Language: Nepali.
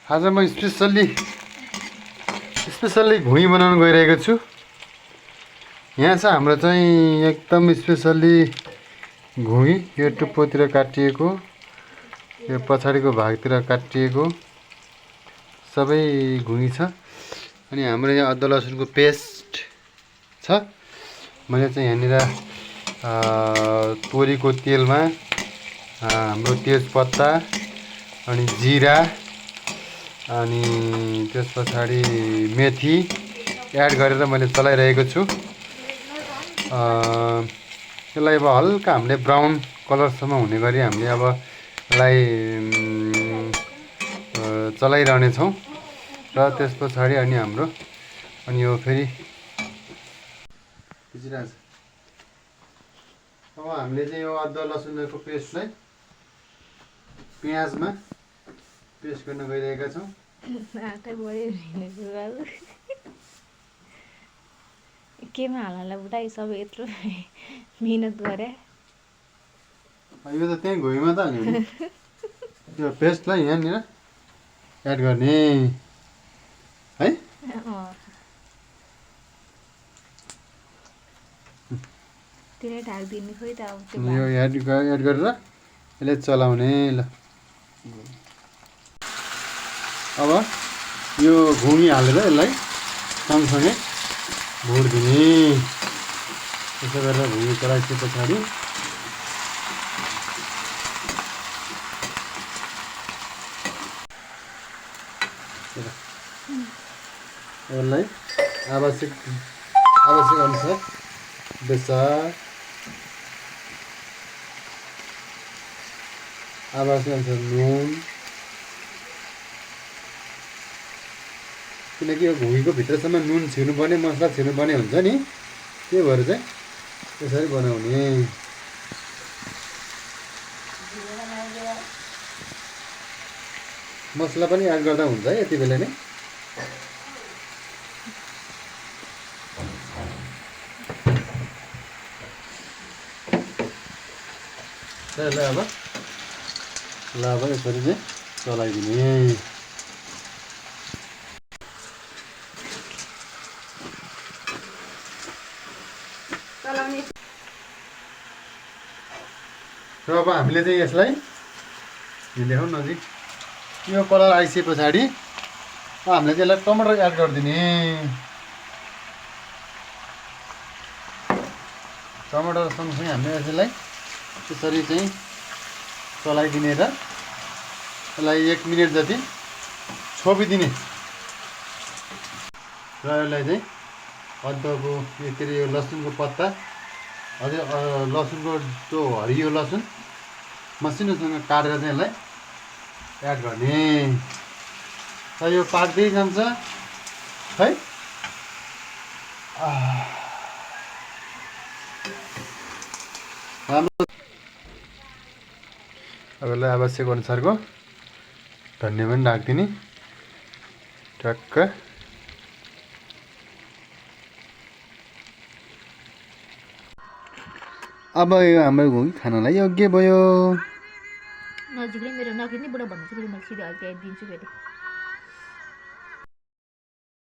आज म स्पेसल्ली घुइँ बनाउन गइरहेको छु। यहाँ छ हाम्रो चाहिँ एकदम स्पेसल्ली घुइँ। यो टुप्पोतिर काटिएको, यो पछाडिको भागतिर काटिएको सबै घुइँ छ। अनि हाम्रो यहाँ अदुवा लसुनको पेस्ट छ। मैले चाहिँ यहाँनिर तोरीको तेलमा हाम्रो तेजपत्ता अनि जिरा अनि त्यस पछाडि मेथी एड गरेर मैले चलाइरहेको छु। यसलाई अब हल्का हामीले ब्राउन कलरसम्म हुने गरी हामीले अब यसलाई चलाइरहने छौँ। र त्यस पछाडि अनि हाम्रो अनि यो फेरि अब हामीले चाहिँ यो अदुवा लसुनको पेस्टलाई प्याजमा पेस्ट गर्न गइरहेका छौँ। केमा हाल्नलाई बुढाइ सबै यत्रो मिहिनेत गरे। यो त त्यहीँ घुइँमा त हाल्यो नि। यो पेस्टलाई यहाँनिर एड गर्ने है। तिनै ढाकिदिनु खोइ त अब त्यो यो एड गरेर यसले चलाउने। ल अब यो घुमी हालेर यसलाई सँगसँगै भुटिदिने। त्यसो गरेर घुमी चलाइसके पछाडि यसलाई आवश्यक अनुसार बेसार, आवश्यक अनुसार नुन, किनकि यो घुइँको भित्रसम्म नुन छिर्नुपर्ने, मसला छिर्नुपर्ने हुन्छ नि, त्यो भएर चाहिँ त्यसरी बनाउने। मसला पनि एड गर्दा हुन्छ है यति बेला नै। यसलाई अब यसरी चाहिँ चलाइदिने। र अब हामीले चाहिँ यसलाई देखाउँ नजिक यो कलर आइसके पछाडि हामीले चाहिँ यसलाई टमाटर एड गरिदिने। टमाटर सँगसँगै हामीले यसलाई त्यसरी चाहिँ चलाइदिने र यसलाई 1 मिनट जति छोपिदिने। र यसलाई चाहिँ अदुवाको के अरे यो लसुनको पत्ता अझै लसुनको त्यो हरियो लसुन मसिनोसँग काटेर चाहिँ यसलाई एड गर्ने। र यो पाक्दै जान्छ है। राम्रो। अब यसलाई आवश्यक अनुसारको धनियाँ पनि राखिदिने टक्क। अब यो हाम्रो घुइँ खानलाई योग्य भयो। नजिकै मेरो नकिन्ने बुढा भन्नु चाहिँ मैले सिधै हल्का दिन्छु फेरि।